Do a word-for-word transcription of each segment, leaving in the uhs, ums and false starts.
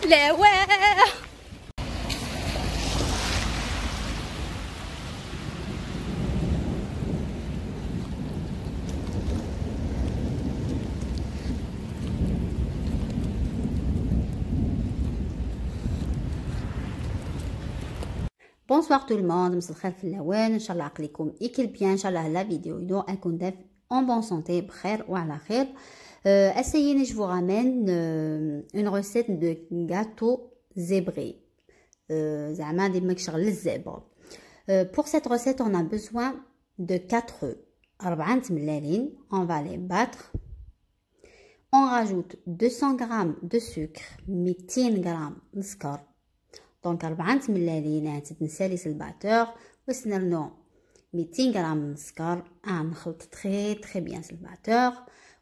لا واه. Bonsoir tout le monde, مساء الخير في اللوان. ان شاء الله عقليكم يكل bien، ان شاء الله la vidéo ينو اكون داف en bonne santé، بخير وعلى خير. Euh, essayez, je vous ramène euh, une recette de gâteau zébré. Euh, زعما دي ماك شغل الزبر. Euh, pour cette recette, on a besoin de quatre œufs. أربعة تملالين. On va les battre. On rajoute deux cents grammes de sucre, ميتين غرام سكر. Donc أربعة تملالين، عاد نسالي الباتور، وسنرنو ميتين غرام سكر، آه نخلط très très bien الباتور،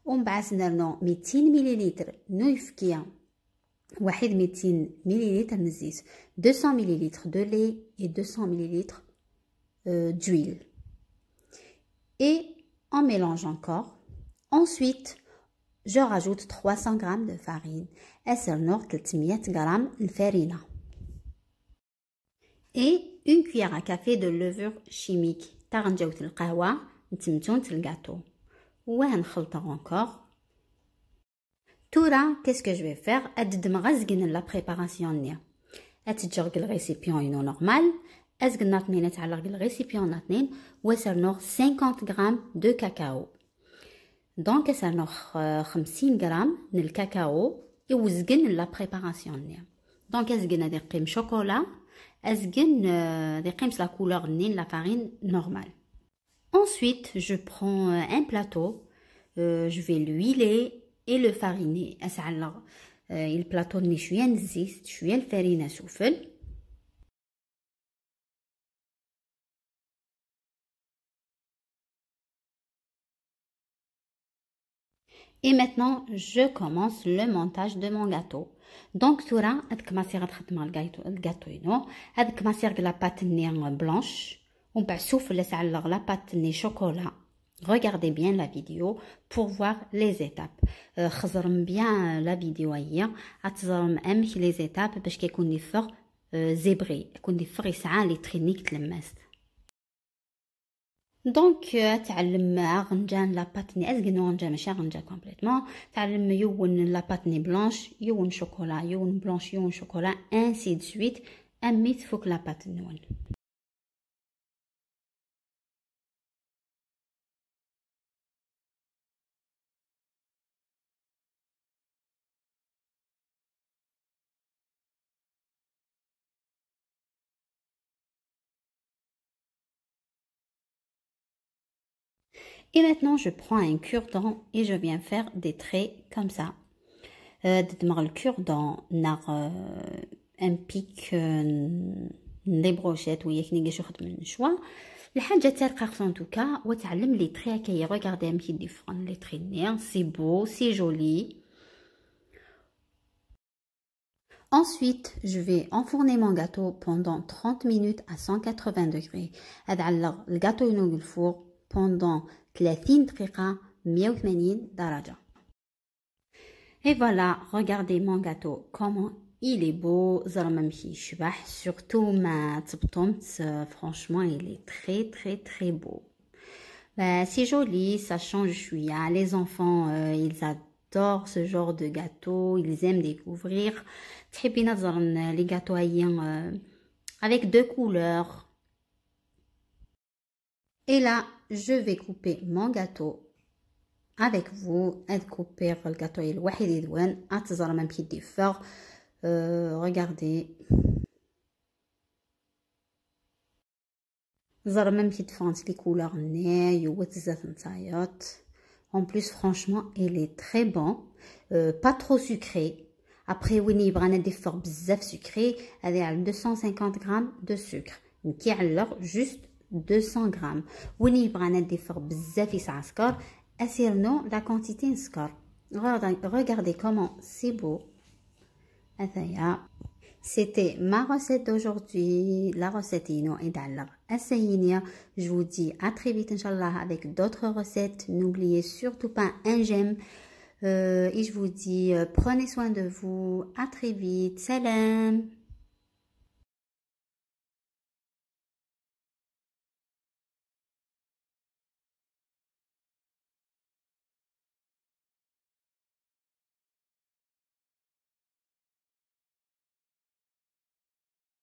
ومن بعد سنرنو ميتين مليلتر نويفكيا، واحد ميتين مليلتر من الزيت، deux cents millilitres de lait et deux cents millilitres euh, d'huile. Et on mélange encore. Ensuite, je rajoute trois cents grammes de farine. أسرنوغ ثلاثمية غرام الفرينة. Et une cuillère à café de levure chimique. تغنجاوت القهوة نتمتون الكاطو. وهنخلطه encore. تورا qu'est-ce que je vais faire؟ أددمغ أزقن la préparation ني. أتجرق الغيسيبيون ينو normal. أزقن ناطنين، أتعلق الغيسيبيون ناطنين. وسرنوغ cinquante grammes de cacao. Donc أسرنوغ خ-، خمسين غرام من الكاكاو. يوزقن la préparation ني. Donc أزقن هذه قيم شوكولا. أزقن آه، هذه قيم la couleur نين la farine normale. Ensuite, je prends euh, un plateau, euh, je vais l'huiler et le fariner. أسعلغ آه، البلاطو ني شوية نزيت، شوية الفرينة سفل. Et maintenant, je commence le montage de mon gâteau. Donc تورا هاد كماسي غتخدم الكايتو الكاطو ينو. هاد كماسي غير la pâte ني blanche. ومن بعد سوفل تعلق la pâte ني chocolat. Regardez bien la vidéo pour voir les étapes. آه، خزرم bien la vidéo هي. غتزرم امك les étapes باش كيكون يفغ آه، zébré، يكون يفغ يسعى les traits ني تلمست. Donc آه، تعلم اغنجان la pâte ني ازقن اغنجان ماشي اغنجان complètement. تعلم يون la pâte ني blanche، يون chocolat، يون blanche، يون chocolat، ainsi de suite. امي تفك la pâte نون. Et maintenant, je prends un cure-dent et je viens faire des traits comme ça. آه، دمغ الكوردون ناغ آه، ان بيك آه، ن- les brochettes وياك نيجي شو خدم النشوة. الحاجة تارقة خصون توكا وتعلم les traits كي regardez امك يدي فرن les traits ني c'est beau, c'est joli. Ensuite, je vais enfourner mon gâteau pendant trente minutes à cent quatre-vingts degrés. هاد علق الكاطو ينوغ الفور pendant ثلاثين دقيقة، مية وثمانين درجة. Et voilà, regardez mon gâteau, comment il est beau. زرمم كي يشبح، surtout ما تبطمت, franchement, il est très, très, très beau. Bah, c'est joli, ça change شوية. Les enfants, euh, ils adorent ce genre de gâteau, ils aiment découvrir. تحبين تزرن les gâteaux هيا, euh, avec deux couleurs. Et là, je vais couper mon gâteau avec vous. هاد كوبيغ الكاطو الوحيد يدوان اتزرم امك يدي فور. Euh, regardez. زرمم كي تفانت les couleurs ني يوت زاف نتايط. En plus, franchement, il est très bon. Euh, pas trop sucré. Après, وين يبغى نديفر بزاف sucré, هذه على deux cent cinquante grammes de sucre. نكي علق juste deux cents grammes. وين يبغى نديفر بزاف يسعى سكر, أسيرنو la quantité نسكر. Regardez, regardez comment c'est beau. أثايا. C'était ma recette d'aujourd'hui. La recette ينو إدعلق السينية. Je vous dis à très vite إن شاء الله avec d'autres recettes. N'oubliez surtout pas un j'aime. Euh, et je vous dis, euh, prenez soin de vous. À très vite. Salam.